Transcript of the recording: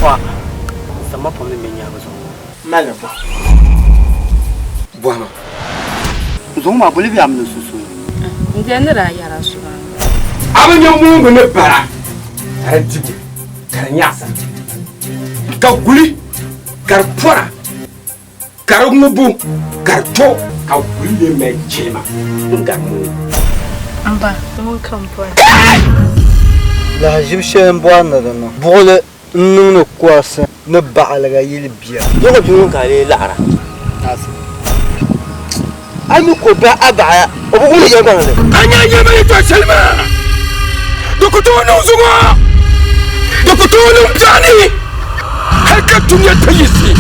Pɔa, samma pam ni ŋmɛ nyahibu zuɣu ŋɔ. Mali bɔhima. Bɔhima. Zuŋɔ maa boli bɛ a mini sunsuuni. N beni ni daa yɛra so maa m-bala. A bi nya moongu ni bara ka di dibu ka di nyaɣisa, ka guli ka di pɔra, ka di ŋubbu ka di to, ka guli lee mali jilima n-gari moongu. M ba, ŋun ka m bɔri. Lahaʒib shɛli m-bɔri ni di niŋ buɣili n-niŋdi kɔrisi ni baɣiliga yili bia. Zuɣu ti ŋun ka a lee laɣira. A mi ka o bahi a baɣaya, o bi wum yɛlimaŋli. A nya yɛlima yɛtɔɣ shɛli maa, di ku tooi niŋ zuŋɔ, di ku tooi niŋ biɛɣuni hal ka dunia ti yiɣisi.